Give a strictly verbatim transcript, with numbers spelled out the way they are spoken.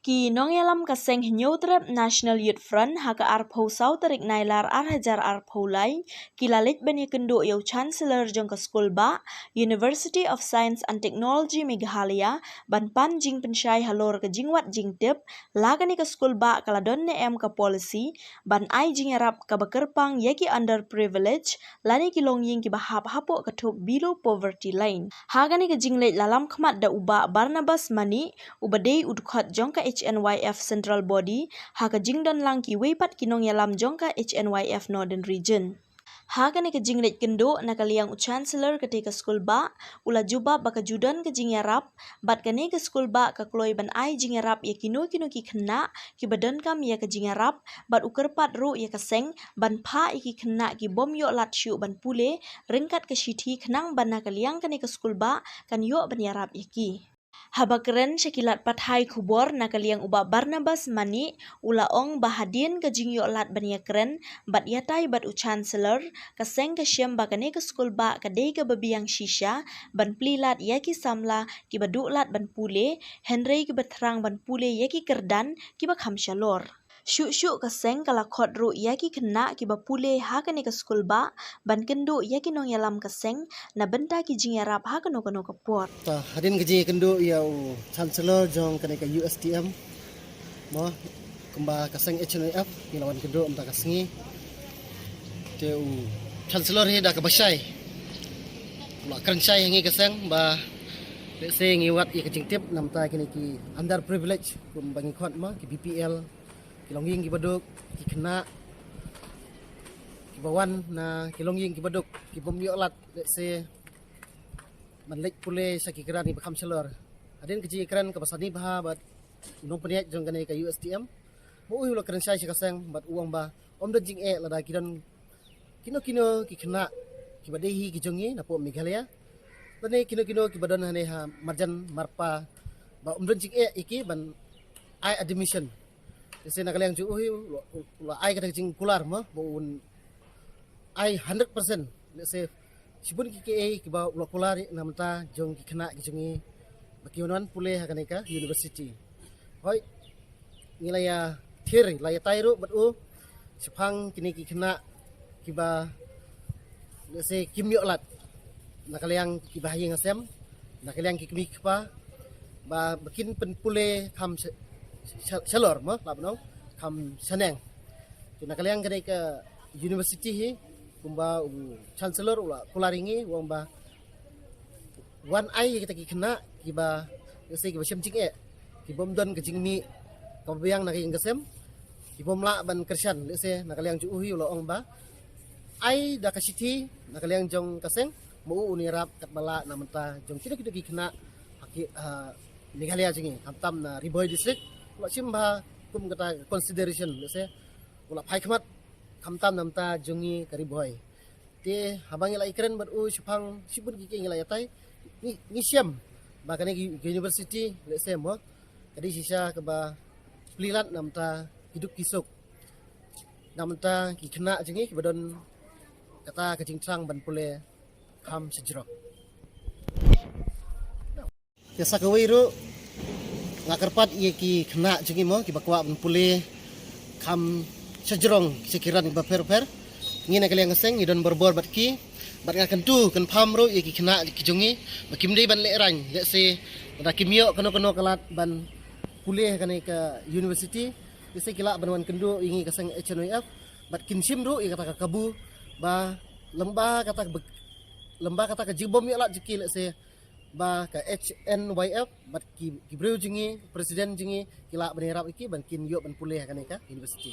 Ki nongïalam ka seng Hynñiewtrep National Youth Front ha ka arphew saw tarik Nailar ar hajar arphew lai ki la leit ban ïakynduh ïa u Chancellor jong ka skul bah University of Science and Technology Meghalaya ban pan jingpynshai halor ka jingwad jingtip la kane ka skul bah ka la don ne em ka policy ban ai jingïarap kaba kyrpang ïa ki underprivileged lane ki longïing kiba hap hapoh ka thup below poverty line. Ha kane ka jingleit la lam khmat da u bah Barnabas Manih, uba dei u dkhot jong ka H N Y F Central Body, ha ka jingdon lang kiwei pat ki nongïalam jong ka H N Y F Northern Region. Ha kane ka jingleit kynduh na ka liang u Chancellor katei ka skul bah, u la jubab ba ka ju don ka jingïarap, bad kane ka skul bah ka kloi ban ai jingïarap ïa kino kino ki khynnah kiba donkam ïa ka jingïarap, bad u kyrpad ruh ïa ka seng ban phah ïa ki khynnah ki bym ïoh lad shuh ban pule ryngkat ka shithi khnang ba na ka liang kane ka skul bah kan ïoh ban ïarap ïa ki. Haba kren sha ki lad pathai khubor na ka liang u bah Barnabas Manih, u la ong ba hadien ka jingïoh lad ban ïakren bad ïatai bad u Chancellor, ka seng ka shem ba kane ka skul bah ka dei kaba biang shisha ban plie lad ïa ki samla kiba duh lad ban pule, hynrei kiba thrang ban pule ïa ki kyrdan kiba kham shalor. Shuh shuh ka seng ka la khot ruh ïa ki khynnah kiba pule ha kane ka skul bah ban kynduh ïa ki nongïalam ka seng na bynta ki jingïarap ha kano kano ka por. Ta hadien ka jingïakynduh ïa u Chancellor jong kane ka U S T M, mo, kumba ka seng H N Y F ngi la wan kynduh mynta ka sngi. Te u Chancellor hi da kaba shai u la kren shai ha ngi ka seng ba lehse ngi wad ïa ka jingtip na bynta kine ki underprivileged, kumba ngi khot, mo, ki B P L, ki longïing kiba duk, ki khynnah kiba wan na ki longïing kiba duk, ki bym ïoh lad lehse ban leit pule sha ki kyrdan kiba kham shalor. Hadien ka jingïakren kaba sani bha bad u nongpynïaid jong kane ka U S T M, mo, u la kren shai sha ka seng bad u ong ba ym don jingeh lada ki don kino kino ki khynnah kiba dei hi ki jong ngi napoh Meghalaya lane kino kino kiba don hangne ha marjan marpa, ba ym don jingeh ïa ki ban ai admission. Lehse na ka liang jong u hi u la, u la ai kata ka jingkular, mo, ba un ai hundred percent, lehse shibun ki kiei kiba u la kular na bynta jong ki khynnah ki jong ngi ba ki wan pule ha kane ka university. Hooid, ngi la ïa thir, la ïatai ruh bad u shaphang kine ki khynnah kiba lehse kim ïoh lad na ka liang kiba ha ïing ha sem, na ka liang ki kmie ki kpa, ba, ba kin pynpule kham sha-, sha-, shalor, mo, lah ban ong kham shaneng. Te na ka liang kane ka university hi, kumba u Chancellor u la kular ïa ngi, u ong ba wan ai ïa kita ki khynnah kiba lehse kiba shem jingeh, ki bym don ka jingmih kaba biang na ka ïing ka sem, ki bym lah ban kyrshan, lehse na ka liang jong u hi u la ong ba ai da ka shithi na ka liang jong ka seng, mo, u un ïarap katba lah na bynta jong kino kino ki khynnah ha ki, ha Meghalaya jong ngi, khamtam na Ri Bhoi District, u la shim bha kum kata ka consideration, lehse u la phai khmat khamtam na bynta jong ngi ka Ri Bhoi. Te haba ngi la ïakren bad u shaphang shibun ki kiei ngi la ïatai, ngi, ngi shem ba kane ka university lehse, mo, ka dei shisha kaba plie lad na bynta ki duk ki suk, na bynta ki khynnah jong ngi kiba don kata ka jingthrang ban pule kham shajrong. Te sa kawei ruh nga kyrpad ïa ki khynnah jong ngi, mo, kiba kwah ban pule kham shajrong sha ki kyrdan kiba pher pher. Ngi na ka liang ka seng ngi don barabor bad ki, bad nga kyntu kynpham ruh ïa ki khynnah ki jong ngi ba kim dei ban lehraiñ, lehse lada kim ïoh kano kano ka lad ban pule ha kane ka university, lehse ki lah ban wan kynduh ïa ngi ka seng H N Y F, bad kin shim ruh ïa kata ka kabu ba lyngba kata ka, lyngba kata ka jingbym ïoh lad jong ki, lehse ba ka H N Y F bad ki, ki briew jong ngi, president jong ngi, ki lah ban ïarap ïa ki ban kin ïoh ban pule ha kane ka university.